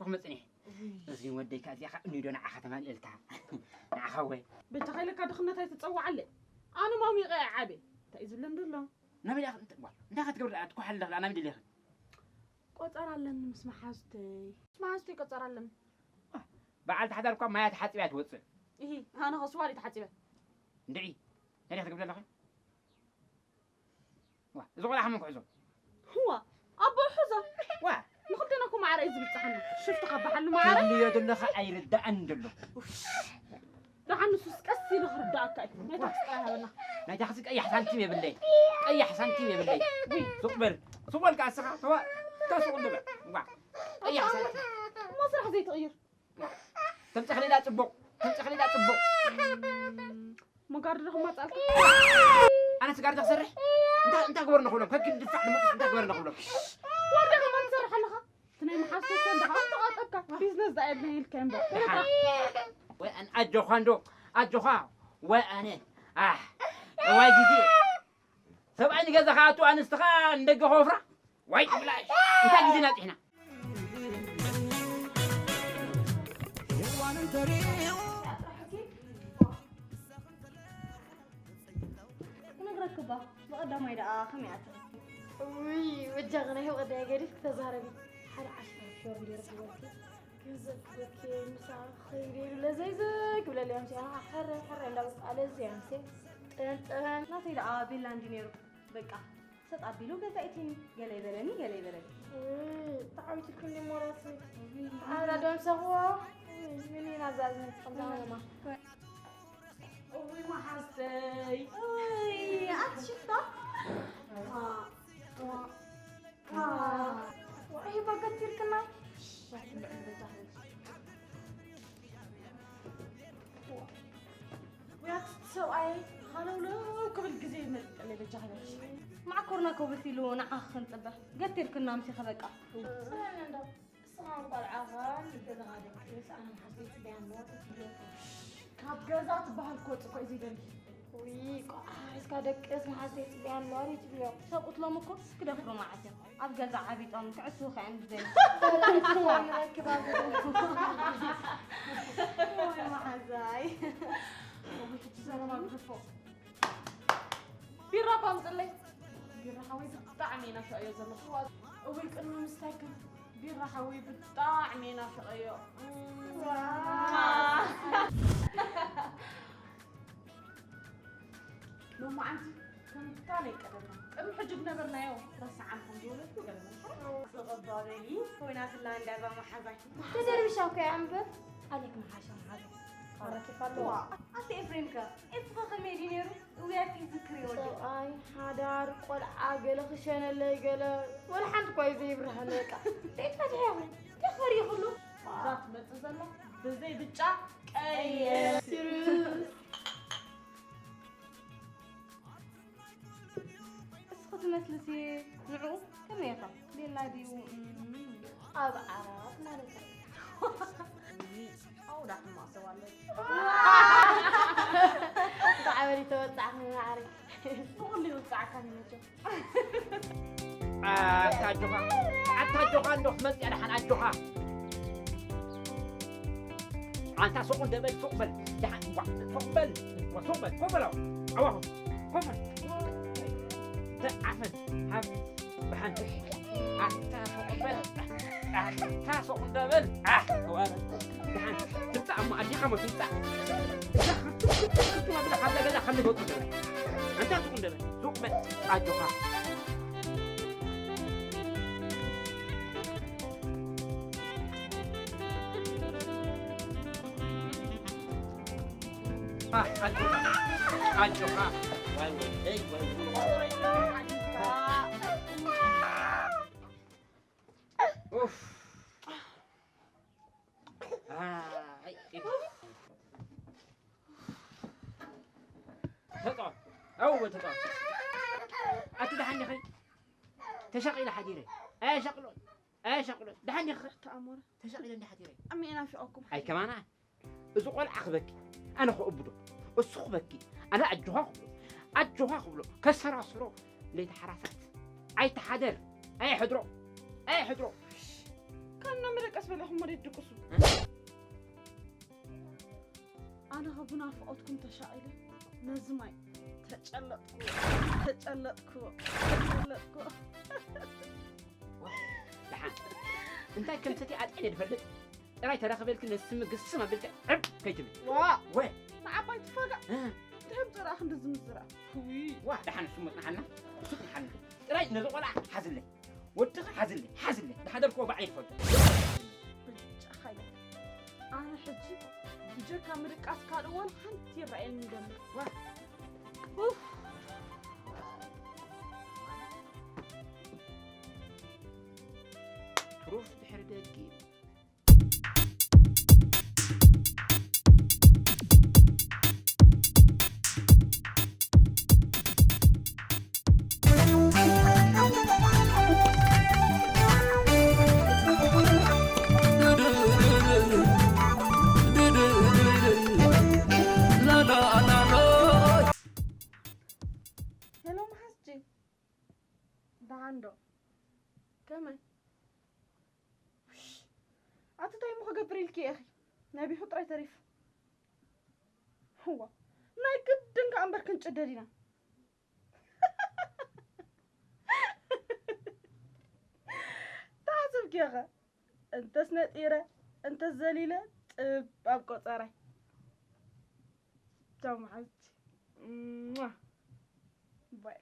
ክመጽእ እየ። እዚ ወደይ ከኣ እዚኣ ከኣ እኒዶ ንዓኻ ተማልእልካ። ንዓኻ ወይ። በጃኻ ኢለካ ድኽነት ኣይትጸውዓለይ። ኣነ ማሚቐ እየ ዓብየ። እንታይ እዩ ዝብለኒ ዘሎ? ናበይ ደኣ እንተ-፣ ዋ፣ እንታይ ክትገብር ደኣ ትኳሓል ኣለኻ ደኣ? ናበይ ደሊኻ? ቆጸራ ኣለኒ ምስ መሓዙተይ። ምስ መሓዙተይ ቆጸራ ኣለኒ። በዓልቲ ሓዳር እኳ ማያ ተሓጺባ እያ ትወጽእ። እሂ፣ ኣነ ኸ ስዋ ድየ ተሓጺበ? እንድዒ፣ እንታይ ደኣ ክትገብር ዘለኻ? ዋ፣ እዚ ቆልዓ ከመይ ክሕዞ? ዋ፣ ኣቦ ሕዞ። ዋ። ንኽልቴና እኮ ማዕረ እዩ ዝብጽሓና። ሽፍቲ ካብ በሓሉ ማዕረ። ትብልዮ ዘለኻ ኣይርዳእን ዘሎ። ደሓን ንሱስ ቀስ ኢሉ ክርዳእካ እዩ። ናይ ታክሲ ጥራይ ሃበና። ናይ ታክሲ ቀያሕ ሳንቲም የብለይ። ቀያሕ ሳንቲም የብለይ። ሱቕ በል። ሱቕ በል ከኣ እስኻ። ተዋ። እታ ሱቕ እንዶ በል። ዋ። ቀያሕ ሳንቲም። እሞ ስራሕ ዘይትቕይር። ተምጽእ ክልላ ጽቡቕ፣ ተምጽእ ክልላ ጽቡቕ። እም፣ መጋርዲ ዶ ክማጻልካ? ኣነስ ጋርዲ ክሰርሕ? እንታይ፣ እንታይ ግበር ንኽብሎም? ከግን ድፋዕ ንመጽእ እንታይ ግበር ንኽብሎም? ወርደ ከማን ትሰርሕ ኣለኻ? እቲ ናይ መሓዝተይ ሰንደኻ ተቓጠብካ። ቢዝነስ ደኣ የብለይ ኢልካ እምበር። ደሓን። ወይ ኣን-፣ ኣጆኻ እንዶ፣ ኣጆኻ። ወይ ኣነ። ኣሕ፣ እዋይ ግዜ። ሰብኣይ ንገዛ ክኣቱ ኣንስትኻ ንደገ ከወፍራ? ዋይ ብላሽ። እንታይ ግዜ ናጽሕና? ክነግረክባ፣ ብቐዳማይ ደኣ ከመይ ኣትረኪ? ውይ፣ በጃኺ ናይ ብቐዳይ ገዲፍ ክተዛረቢ። ሓደ ዓሰርተ ሺሕ ቢሮ ረኺበልኪ። ገንዘብ ክበኪ፣ ምሳኻ ክኸይድ ኢሉ ለዘይዘይ ክብለለይ ኣምሲ። ኣነ ሕረ ሕረ እንዳበልኩ ኣለዚ ኣምሲ። ጠን ጠን። ናተይ ደኣ ቤላ እንዲ ነይሩ። በቃ፣ ሰጥ ኣቢሉ ገዛ ኢቲኒ። ገለ ይበለኒ፣ ገለ ይበለኒ። ውይ፣ ተዓዊትልኩም ዲሞ ራሲ። ኣላ ደምሰኽዎ። ውይ፣ ምን ኢና ዛዝነት ከምዛ ማማ። እውይ፣ መሓዝተይ። እይ፣ ኣቲ ሽፍታ። ዋ፣ ዋ፣ ዋ። ዋዒ ባገቲርክና። ሻት ልዕሊ በጃ ህበል። ውያት ሰብኣይ ሃለውለው ክብል ግዜ ይመልጠለይ በጃ ህበል። ማዕኮርና ከውብት ኢሉ ንዓኺ ክንጽበ። ገቲርክና ምሲኺ በቃ። ጽናኒ እንዶ። ንስኻ ቆልዓኻ ንገዛኻ ደቅስ ኣነ መሓዝተይ ጽበያ እሞ ትብልዮ። ካብ ገዛ ትበሃል ክወጽእ እኮ እዩ ዘይደሊ። ውይ፣ ቆልዓ ሒዝካ ደቅስ መሓዝተይ ጽበያ እሞ ትብልዮ። ሰብኡት ሎሚ እኮ ክደፍሩ መዓት እዮም። ኣብ ገዛ ዓቢጦም ክዕስዉኻ እዮም ዝደልዩ። ንረክብ ኣብ ገዛ። ወይ መሓዛይ። ወይ ሕጂ ዘረባ ግድፎ። ቢራ እባ ኣምፅለይ። ቢራ ሓወይ ብጣዕሚ ናፍቐዮ ዘለኹ። እውይ ቅድሚ ምስታይክን ቢራ ሓወይ ብጣዕሚ ናፍቐዮ። ዋ። ሎማዓንቲ ከምታ ናይ ቀደምና ቅድሚ ሕጂ ዝነበርናዮ ረሳዓን ከም ዝወለድኩ ገለ መሳርሒ። ስቕ እባ በሊ ኮይና ፍላ እንዳዛ መሓዛይ። ተደርብሻ እኮ እያ እምበር። ኣሌክ መሓሻ መሓዛ። ኣረኪፋ ኣለዋ። ኣቲ ኤፍሬም ከ? ኤፍሬም ከመይ ድዩ ነይሩ? እውያት ይዝክር ይወዱ። ሰብኣይ፣ ሓዳር፣ ቆልዓ ገለ ክሸነለይ ገለ ወላ ሓንቲ እኳ እዩ ዘይብርሃለይ በቃ። ዘይትፈትሐ ይኹን። ተኽበሪ ይኹሉ። እዛ ትመጽእ ዘላ ብዘይ ብጫ ቀይሕ። ሲሪየስ። እስኺ ትመስልሲ ንዕኡ ከመይ ኢኻ? ቤላ ድዩ? እም፣ ኣብ ዓራት ማለት እዩ። ኣው፣ ዳ ሕማቕ ሰብ ኣሎ። ብዓበሪ ተወጻዕኺ ማዕረይ። ብኹሉ ይወጻዕካ ንመቸም። ኣታ ኣጆኻ፣ ኣታ ኣጆኻ፣ እንዶ ክትመጽእ እያ ደሓን ኣጆኻ። ኣንታ ሱቕ እንደ በል፣ ሱቕ በል። ደሓን፣ ዋ፣ ሱቕ በል፣ ዋ፣ ሱቕ በል። ኮፍ በል፣ ኣዋ፣ ኮፍ በል። ተዓፈን፣ ሃብ፣ ብሓንቲ። ኣታ ሱቕ በል፣ ኣታ ሱቕ እንደ በል። ኣህ፣ ዋ፣ ደሓን፣ ትምጻእ እሞ ኣዲኻ እሞ ትምጻእ። እዛ፣ እዛ፣ እዛ፣ እዛ፣ እዛ፣ እዛ፣ እዛ፣ እዛ፣ ኣንታ ሱቕ እንደ በል፣ ሱቕ በል፣ ኣጆኻ። ኣጆኻ፣ ኣጆኻ። ዋይ ወደይ፣ ዋይ ወደይ። ኡፍ። ኣይ፣ ተጠቐም። ኣው፣ ተጠቐም። ኣቲ ደሓን ዲኺ? ተሻቒለ ሓዲረ። ኣየሻቕሎን፣ ኣየሻቕሎን። ደሓን ዲኺ? ተኣሞረ። ተሻቒለ እንዳ ሓዲረ። ኣሜ ናፊቐኩም። ኣይ፣ ከማና። እዚ ቆልዓ ክበኪ፣ ኣነ ከእብዶ። እሱ ክበኪ፣ ኣነ ኣጆኻ ክብሎ። ኣጆኻ ክብሎ። ከሰራስሮ። ለይቲ ሓራሳት። ኣይተሓደር። ኣየሕድሮ። ኣየሕድሮ። ካብ እና መደቀስ በላኹም መሬት ድቅሱ። ኣነ ኸ ብናፍቖትኩም ተሻቒለ ነዚ ማይ ተጨለጥኩ፣ ተጨለጥኩ፣ ተጨለጥኩ። ደሓን እንታይ ከም ትሰቲ ኣጥዕነ ድፈልጥ ጥራይ ተረኽበልኪ ነዚ ስሚ ግስም ኣቢልኪ ዕብ ከይትብል። ዋ! ወ! ንዓባይ ትፋጋእ። እ። ድሕም ጽራእ ክንዲ ዝምዝራእ። ውይ! ዋ! ደሓን ስሙጥ ንሓና፣ ስሙጥ ንሓና። ጥራይ ነዚ ቆልዓ ሓዝለይ። ወድኺ ሓዝለይ፣ ሓዝለይ። ዝሓደርክዎ ባዕለይ ይፈልጦ። ብጫ ሓይለ። ኣነ ሕጂ ብጀካ ምድቃስ ካልእ ዋላ ሓንቲ ይረኣየኒ እንደሎ። ዋ! ኡፍ! ትሩፍ ድሕሪ ደጊም። ሄሎ መሓዝጂ፣ ደሓን ዶ? ከመይ? ውሽ! ኣቲ እንታይ እሞ ክገብር ኢልኪ ኢኺ? ነቢሑ ጥራይ ተሪፉ። እዋ፣ ናይ ግድን ከኣ እምበር ክንጭደድ ኢና። ተሓስብኪ ኢኸ? እንተስ ነጢረ፣ እንተስ ዘሊለ፣ ጥብ ኣብ ቆጸራይ። ቻው መሓዝቲ። ሟ። ባይ።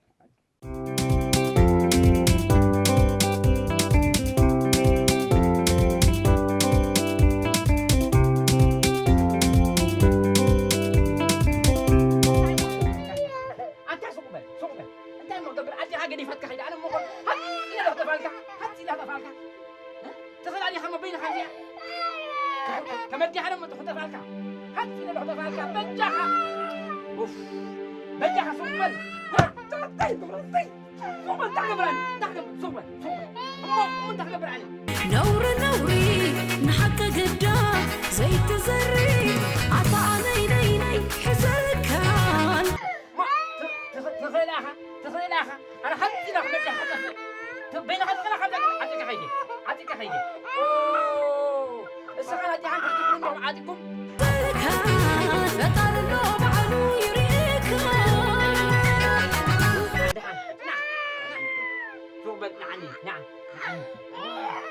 ኣንታ ሱቕ በል፣ ሱቕ በል። እንታይ እሞ ክገብር? ኣዴኻ ገዲፋትካ ከይዳ፣ ኣነ እሞ እኮ ሃጽ ኢለ ዶ ክጠፍኣልካ? ሃጽ ኢለ ክጠፍኣልካ? እ? ትኽእል ኣዴኻ እሞ በይንኻ እዚኣ? ከ-፣ ከ-፣ ከመዲኻ ደሞ ክጠፍኣልካ? ሃጽ ኢለ ዶ ክጠፍኣልካ? በጃኻ! ኡፍ! በጃኻ ሱቕ በል! ሱቕ በል፣ እንታይ ክገብር ኣነ? እንታይ ክገብር? ሱቕ በል፣ ሱቕ በል። እሞ፣ እሞ እንታይ ክገብር ኣነ? ነውሪ ነውሪ ንሓቂ ግዳ ዘይትዘሪ ኣታ ኣነይ ነይ ነይ ሕዘልካን። ማ፣ ት-፣ ትኽ-፣ ትኽእል ኢኻ፣ ትኽእል ኢኻ። ኣነ ሓንቲ ኢላ ክመጽእ ሓቀፍ። ት-፣ በይንኻ ትኽእል ኢኻ፣ ዓጢቀ ኸይደ፣ ዓጢቀ ኸይደ። ኦ፣ እስኻ ናቲኻ እንተ ትብሉ ዓጢኩም። በልካ፣ ፈጣሪ ኣሎ ባዕሉ ይርእካ። ደሓን፣ ና፣ ና። ሱቕ በል፣ ንዓኒ፣ ንዓ፣ ንዓኒ፣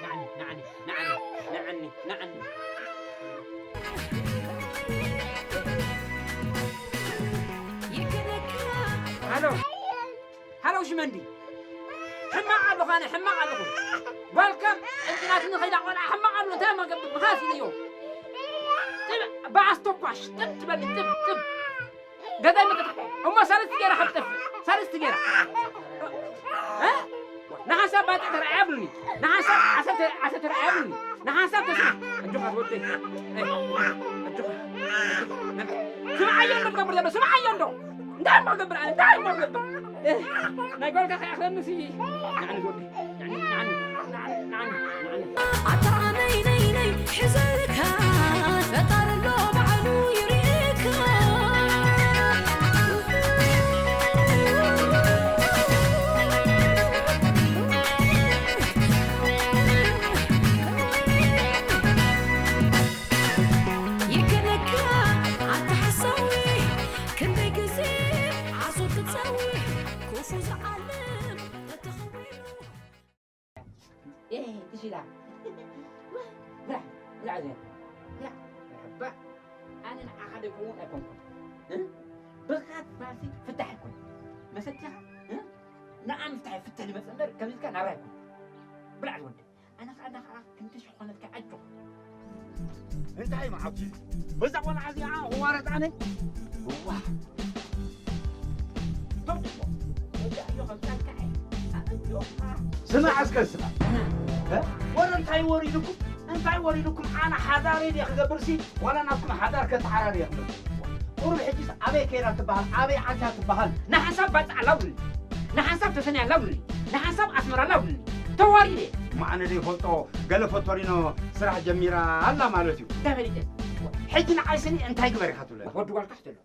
ንዓኒ፣ ንዓኒ፣ ንዓኒ፣ ንዓኒ፣ ንዓኒ። ሃሎ፣ ሃሎ፣ ሽመንዲ። ሕማቕ ኣለኹ፣ ኣነ ሕማቕ ኣለኹ። ጓልካ እንቲናትኒ ኸይዳ ቆልዓ ሕማቕ ኣሎ፣ እንታይ እሞ ገብር? ምኻስ ኢለዮ። ጥብ፣ ብኣስተኳሽ፣ ጥብ ትበሊ፣ ጥብ፣ ጥብ። ገዛይ መጠጥ፣ እሞ ሳልስቲ ገይራ ካብ ትጠፍእ፣ ሳልስቲ ገይራ። እ? ንሓንሳብ ባጽዕ ተረኣያ ብሉኒ። ንሓንሳብ ዓሰብ ተ-፣ ዓሰብ ተረኣያ ብሉኒ። ንሓንሳብ ተስፋ። ኣጆኻ ወደይ። ኣይ፣ ኣጆኻ። ስምዓዮ እንዶ ትገብር ዘሎ፣ ስምዓዮ እንዶ። እንታይ እሞ ክገብር ኣነ? እንታይ እሞ ክገብር? እ፣ ናይ ጓልካ ከይኣኽለኒ ሲ። ንዓኒ ወዲ፣ ንዓኒ፣ ንዓኒ፣ ንዓኒ፣ ንዓኒ፣ ንዓኒ። ኣታ ነይ፣ ነይ፣ ነይ፣ ሕዘልካ፣ ፈጣሪ ኣሎ ባዕሉ ይርእካ። ይከነካ ኣታ ሓሳዊ፣ ክንደይ ግዜ ዓሶ ትጸዊ፣ ክፉ ዝዓልም ተተኸዊሉ። ኤ፣ ትሽላ። ብላዕ፣ ብላዕ፣ ብላዕ፣ እዚኣ። ብላዕ፣ መርሓባ። ኣነ ንዓኻ ደይኮውን ኣይኮንኩን። እ? ብኻት ባሲ ፍታሕ ኣይኮን። መሰትኻ፣ እ? ንዓ ምፍታሕ ይፍትሕ ዝመጽእ እምበር፣ ከምዚ ኢልካ ናብራ ኣይኮን። ብላዕ ዝወዲ። ኣነ ኸኣ፣ ኣነ ኸኣ ክንዲ ሽኾነትካ ኣጆ። እንታይ መዓልቲ? በዛ ቆልዓ እዚኣ ክዋረድ ኣነ? እዋ። ስማዕ እስከ ስማዕ። እ? ወረ እንታይ ወሪዱኩም? እንታይ ወሪዱኩም? ኣነ ሓዳረይ ድየ ክገብርሲ? ዋላ ናትኩም ሓዳር ከተዓራሪ እየ ክብል። ቁሩብ ሕጂስ ኣበይ ከይዳ ትበሃል? ኣበይ ዓድያ ትበሃል? ንሓንሳብ ባጽዕ ኣላ ብሉኒ። ንሓንሳብ ተሰንያ ኣላ ብሉኒ። ንሓንሳብ ኣስመራ ኣላ ብሉኒ። ተዋሪደ። እሞ ኣነ ዘይፈልጦ ገለ ፈቶሪኖ ስራሕ ጀሚራ ኣላ ማለት እዩ። እንታይ ፈሊጠ? ሕጂ ንዓይ ስኒ እንታይ ግበር ኢኻ ትብለኒ? ወዲ ጓልካ ሕተሎ።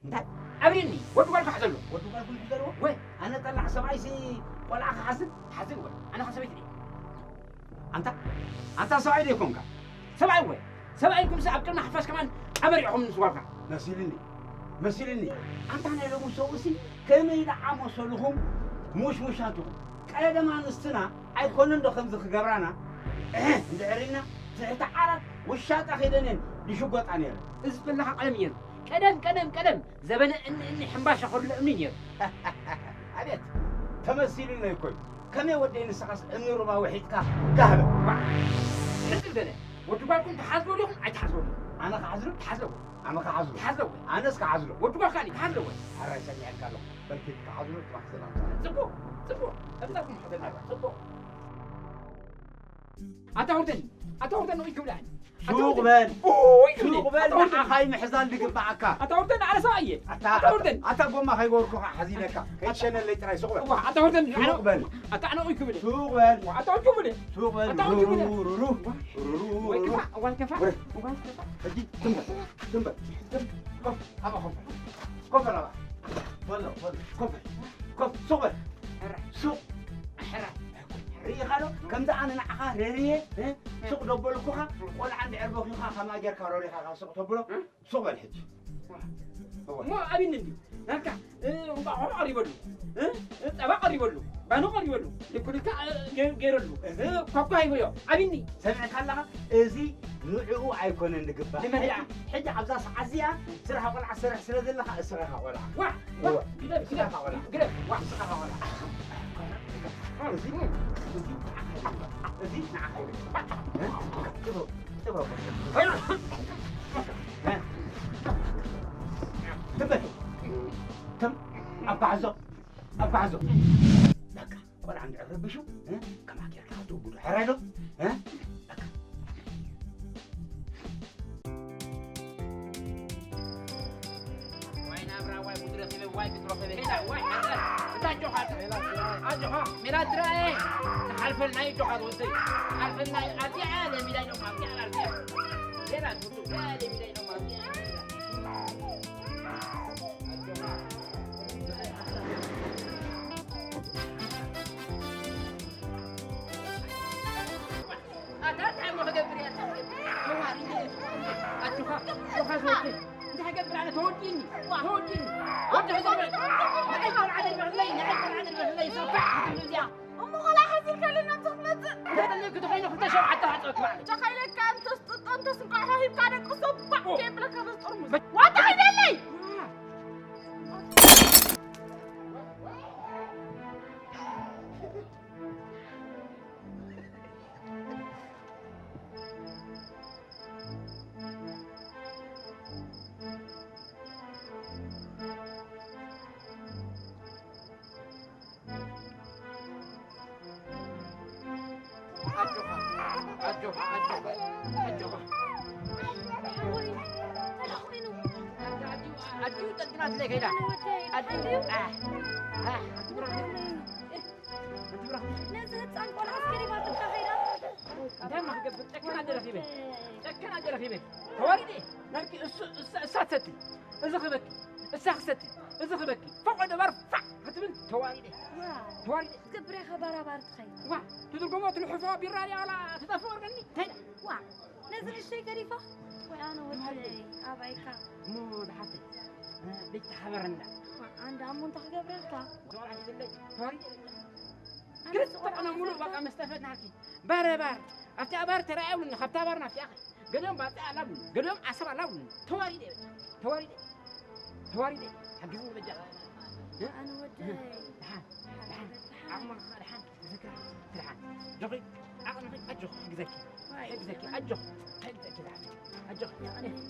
እንታይ? ኣብሪኒ፣ ወዲ ጓልካ ሕተሎ። ወዲ ጓልኩም ይግደልዎ? ወይ። ኣነ ጠላዕ ሰብኣይሲ ቆልዓ ክሓዝን? ሓዝን ወይ። ኣነ ኸ ሰበይቲ ድየ? ኣንታ ኣንታ ሰብኣይ ዶ ይኮንካ? ሰብኣይ ወይ ሰብኣይ ኢልኩምሲ ኣብ ቅድሚ ሓፋሽ ከማን ኣበሪዕኹም ምስ ጓልካ። መሲልኒ መሲልኒ። ኣንታ ናይ ሎሚ ሰብኡሲ ከመይ ደኣ መሰልኹም ሙሽሙሻትኹም። ቀደም ኣንስትና ኣይኮነን ዶ ከምዚ ክገብራና? እህ፣ እንድሕር ኢልና ትሕቲ ዓራት ውሻጣ ከይደን እየን ዝሽጎጣ ነይረን። እዚ ዝበለኻ ቀደም እዩ ነይሩ። ቀደም ቀደም ቀደም ዘበነ እኒ እኒ ሕምባሻ ከሎ እምኒ ነይሩ። ኣቤት ተመሲሉኒ እኮ እዩ። ከመይ ወደይ ንስኻስ እምኒ ሩባ ውሒጥካ ጋህበ። ዋ፣ ሕጽር በለ። ወዲ ጓልኩም ትሓዝዎ ዲኹም ኣይትሓዝዎ ዲኹም? ኣነ ክሓዝሎ? ትሓዝለዎ። ኣነ ክሓዝሎ? ትሓዝለዎ። ኣነስ ክሓዝሎ። ወዲ ጓልካ ኒ ትሓዝለዎ። ሕራይ ሰሚዐካ ኣለኹ። በልኪ ክሓዝሎ ጽባሕ ሰላም። ጽቡቕ፣ ጽቡቕ። እብዛኩም ሕደና። ጽቡቕ። ኣታ ውርደኒ፣ ኣታ ውርደኒ፣ ኡይ ክብላ። ኣታ ሱቕ ውርደኒ። በል። ኡይ ክብላ። ሱቕ በል፣ ኣታ ውርደኒ። ንዓኻ እዩ ምሕዛል ዝግብኣካ። ኣታ ውርደኒ፣ ኣነ ሰብኣይ እየ። ኣታ፣ ኣታ ውርደኒ። ኣታ ጎማ ከይገበርኩኻ ሓዚነካ። ከይትሸነለይ ጥራይ ሱቕ በል። ዋ፣ ኣታ ውርደኒ። ሱቕ በል። ኣታ ኣነ ኡይ ክብል። ሱቕ በል። ዋ፣ ኣታ ኡይ ክብል። ሱቕ በል። ኣታ ኡይ ክብል። ሩሩሩሩ። ወይ ክፋ፣ ወይ ክፋ። ውረድ። ወይ ክፋ። ሕጂ ትም በል። ትም በል። ትም። ኮፍ፣ ኣባ ኮፍ። ኮፍ በል ኣባ። በሎ፣ በሎ። ኮፍ በል። ኮፍ፣ ሱቕ በል። ሕራ። ሱቕ። ሕራ። ርኢኻ ዶ? ከምዚ ኣነ ንዓኻ ረርየ፣ እ? ሱቕ ደበልኩኻ፣ ቆልዓ እንድሕር በኺኻ ከማ ጌርካ ረሪኻ ኢኻ ሱቕ ተብሎ፣ እ? ሱቕ በል ሕጂ። ዋ። እዋ። እሞ ኣብኒ እንዲ፣ ናትካ፣ እ፣ እንቋቑሖ ቀሪበሉ፣ እ? ጸባ ቀሪበሉ፣ ባኒ ቀሪበሉ፣ ልኩልካ፣ እ፣ ገ-፣ ገይረሉ፣ እ፣ ኳኳ ሂበዮ። ኣብኒ። ሰሚዕካ ኣለኻ? እዚ ንዕኡ ኣይኮነን ዝግባእ። ንመን ደኣ? ሕጂ፣ ሕጂ ኣብዛ ሰዓት እዚኣ ስራሕ ቆልዓ ትሰርሕ ስለ ዘለኻ፣ እስኻ ኢኻ ቆልዓ። ዋ! ዋ! እወ። ግደፍ፣ እስኻ ግደፍ፣ ኢኻ ቆልዓ። ግደፍ፣ ዋ! እስኻ ኢኻ ቆልዓ። እዚ፣ እዚ ንዓኻ ይግባእ። እዚ ንዓኻ ይግባእ። እ? ጥበብ፣ ጥበብ። እ? ትም በል። ትም፣ ኣጓዕዞ፣ ኣጓዕዞ። በቃ። ቆልዓ እንድሕር ረቢሹ፣ እ? ከማይ ጌርካ ክትእጉዶ። ሕራይ ዶ? እ? በቃ። ዋይ ናብራ፣ ዋይ ጉድ ረኺበ፣ ዋይ ጉድ ረኺበ። ሄዳ፣ ዋይ ሓንተ። እንታይ ኣጆኻ? ኣጆኻ። ሜላ ትረአ። ተሓልፈልና እዩ ኣጆኻ ዝወደይ። ተሓልፈልና እዩ። ኣብዚኣ ለሚዳ እዮም፣ ኣብዚኣ፣ ኣብዚኣ። ሄዳ፣ ጉድ፣ ለሚዳ እዮም፣ ኣብዚኣ። ኣጆኻ። ኣታ እንታይ እሞ ክገብር እየ? ኣታ ክገብር። ኣጆኻ፣ ኣጆኻ ዝወደይ። እንታይ ክገብር ኣነ ተወዲእኒ፣ ተወዲእኒ። ወዲ ሕዘበ። ንዓይ ቆልዓ ደርበህለይ፣ ንዓይ ቆልዓ ደርበህለይ። ሰባሕ ክትብል እዚኣ። እሞ ቆልዓ ሓዚልካ ለና ምሳት መጽእ። ተጠሊእኪ ተኾይኑ ክልተ ሸውዓተ ሓፀወት ባዕለይ። ጨኻ ኢለካ እንተስ ጥጦ እንተስ እንቋቑሖ ሂብካ ደቂ ሰባሕ ኦ። ከየብለካ በዚ ጥርሙዝ። በ- ዋጣ ሂደለይ። ዋ። ኣጆኻ፣ ኣጆኻ፣ ኣጆኻ፣ ኣጆኻ። ሓወይ፣ እንታይ ኮይኑ? ኣዲኡ፣ ኣዲኡ ጠልጢናትለይ ከይዳ። ኣነ ወደይ፣ ኣዲኡ፣ ሓዲኡ? ኣህ፣ ኣህ፣ ኣቲ ብራኺ። ኣቲ ብራኺ። ነዚ ህፃን ቆልዓ ኣስከሬና ትብላ ከይዳ። እንታይ ማክገብር? ጨከና ኣደ ረኺበ። ጨከና ኣደ ረኺበ። ተዋሪደ። ናልኪ እሱ፣ እሳ፣ እሳ ትሰቲ። እዚ ክበኪ። እሳ ክሰቲ። እዚ ክበኪ። ፈቆዶ ባር ፋዕ ክትብል ተዋሪደ። ዋ። ተዋሪደ። ክትገብር ኢኻ ባራባር ትኸይድ። ዋ። ትትርጎሞ ትልሕፎ ቢራ ድያ ዋላ ትጠፍኦ ወርገኒ? እንታይ? ዋ። ነዚ ንእሽተይ ገዲፋ? ወይ ኣነ ወደይ ኣባይካ። እሞ ዝሓተይ። ቤት ተሓበረና። ዋ፣ ኣንዳ እሞ እንታይ ክገብረልካ? ተዋሪደ። ተዋሪደ። ኣነ ክልተ ዝቆልዓ ቀነ ሙሉእ ክሰርካ? በቃ መስጠፈት ናልኪ። ባረ ባር። ኣብቲ ኣባር ተራእያ ብሉኒ፣ ካብቲ ኣባር ናብቲ ኣኸ። ገሊኦም ባጽዕ ኣላ ብሉኒ፣ ገሊኦም ዓሰብ ኣላ ብሉኒ። ተዋሪደ፣ ተዋሪደ፣ ተዋሪደ። ሓግዝኒ በጃ። ኣነ ወደይ። ደሓን፣ ደሓን። ዓቕምኻ ደሓን፣ ዝክራ፣ ደሓን። ጆኺ፣ ዓቕምኺ፣ ኣጆኺ፣ ሕግዘኪ። ሕግዘኪ፣ ኣጆኺ፣ ሕግዘኪ፣ ደሓን። ኣጆኺ።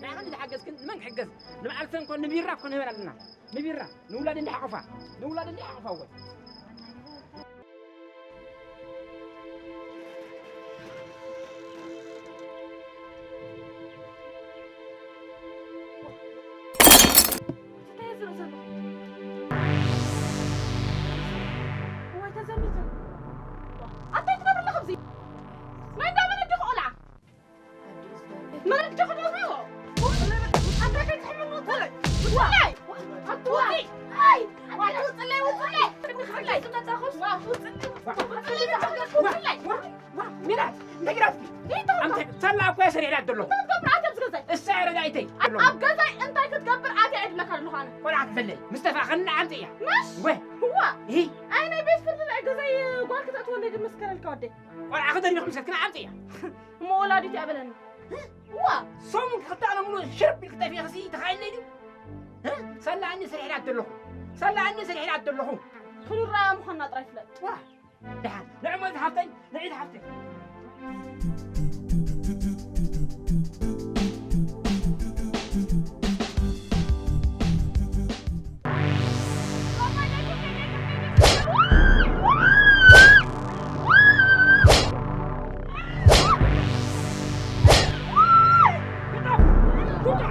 ንዓኺ ዝሓገዝክን ንመን ክሕገዝ? ንበዓል ሰንኮ ንቢራ እኮ ንህበን ኣለና። ንቢራ፣ ንውላድ እንዲሓቆፋ፣ ንውላድ እንዲሓቆፋ እወ። እንታይ ዝርኢ ዘለኹ? እዋይ፣ ተዘሚተ። ኣታይ ትገብር ኣለኹ ኣብዚ? ናይ እንዳ መን ኣጆኺ ቆልዓ? መን ኣጆኺ ደብሮ? ኣታ ከይትሕምም ውፅእ። ውፅእ። ኣቲ ውፅእ። ኣይ፣ ኣቲ ውፅእ፣ ውፅእ። ውፅእ። ውፅእ። ውፅእ። ዋ፣ ሚላት፣ እንታይ ጌራትኪ? እንታይ ተብላ? ኣንተ፣ ሰላ እኮ እየ ሰሪሕላ ዘለኹ። እንታይ ትገብር ኣትያ ኣብዚ ገዛይ? እሳ እየ ረዳኢተይ። ኣብ ገዛይ እንታይ ክትገብር ኣትያ እየ ድብለካ ዘለኹ ኣነ? ቆልዓ ትፈለይ። ምስ ተፋኸና ኣምጽ እያ። ምሽ? ወ። ዋ። እሂ። ኣይ፣ ናይ ቤት ፍርዲ ናይ ገዛይ ጓል ክተእትወለይ ድመስከረልካ ወደይ። ቆልዓ ክደርቢ ክምሰልክና ኣምጽ እያ። እሞ ወላዲት እያ በለኒ። ዋ። ሰሙን ክልተ ኣነ ሙሉእ ሽርብ ኢልክ ጠፊእኽሲ ተኻይለይ ድዩ? እ? ሰላ ኣነ ሰሪሕላ ዘለኹ። ሰላ ኣነ ሰሪሕላ ዘለኹ። ክንረኣ ምዃንና ጥራይ ፍለጥ። ዋ። ደሓን፣ ንዕሞ እዚ ሓፍተይ፣ ንዒ እዚ ሓፍተይ። ቱታ!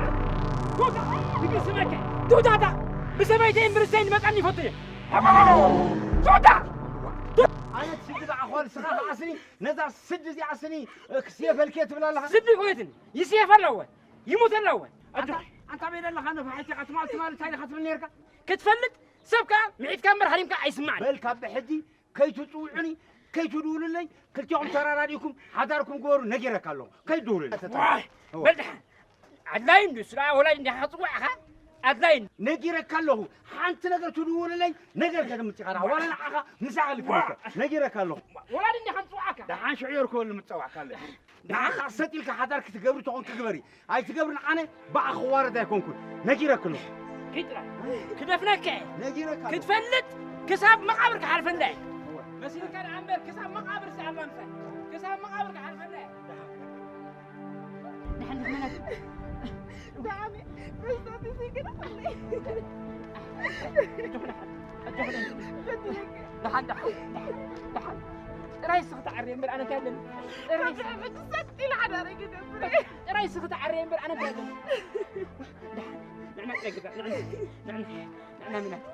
ቱታ! ብሰበይተይ እምብርሰይ ንመጻኒ ይፈቱ እየ። ቱታ! ኣነ ስዲ ብኣኾል ስኻ ከዓስኒ፣ ነዛ ስዲ እዚኣ ስኒ ክስየፈልኪ እየ ትብል ኣለኻ? ስዲ ኮይትን ይስየፍ ኣለወ፣ ይሙት ኣለወ። ኣንታ፣ ኣንታ በይ ዘለኻ ነፋሒት ኢኻ ትማል፣ ትማል እንታይ ኢኻ ትብል ነርካ? ክትፈልጥ ሰብ ከኣ ምዒትካ እምበር ሃሪምካ ኣይስማዕን። በል ካብ ብሕጂ ከይትጽውዑኒ፣ ከይትድውሉለይ፣ ክልቲኹም ተራዳዲእኩም ሓዳርኩም ግበሩ ነጊረካ ኣለኹ። ከይትድውሉለይ። ዋይ፣ እወ። በል ደሓን። ኣድላይ እንዱ ስራ ወላዲ እንዲኻ ክጽዋዕኻ ኣድላይ እንዱ። ነጊረካ ኣለኹ። ሓንቲ ነገር ትድውሉለይ፣ ነገር ከተምጽእ ኢኻ። ዋላ ንዓኻ ምሳኻ ልክልከ። ነጊረካ ኣለኹ። ወላዲ እንዲኻ ክጽዋዕካ። ደሓን ሽዑ የርክበሉ ምጸዋዕካ ኣለ። ንዓኻ ሰጥ ኢልካ ሓዳር ክትገብሪ ተኾንኪ ግበሪ። ኣይትገብርን ኣነ ብኣኻ ክዋረድ ኣይኮንኩን። ነጊረክ ኣለኹ። ኪድ ጥራይ። ክደፍነካ እየ። ነጊረካ ኣለኹ። ክትፈልጥ ክሳብ መቓብር ክሓልፈና እየ። እወ። መሲልካ ደኣ እምበር ክሳብ መቓብር ዝኣላምሳ። ክሳብ መቓብር ክሓልፈና እየ። ደሓን ድሕነት። ብጣዕሚ በስታቲ ዘይገደፈለይ። ደሓን፣ ደሓን፣ ደሓን፣ ደሓን። ጥራይ እስኺ ትዓሪ እምበር ኣነ እንታይ ኣለኒ? ጥራይ ካብ ድሕሪ ሰጥ ኢለ ሓዳረይ ክገብር እየ። ጥራይ እስኺ ትዓሪ እምበር ኣነ እንታይ ኣለኒ? ደሓን፣ ንዕና ጥራይ ግዛ፣ ንዕና፣ ንዕና፣ ንዕና ሚናት።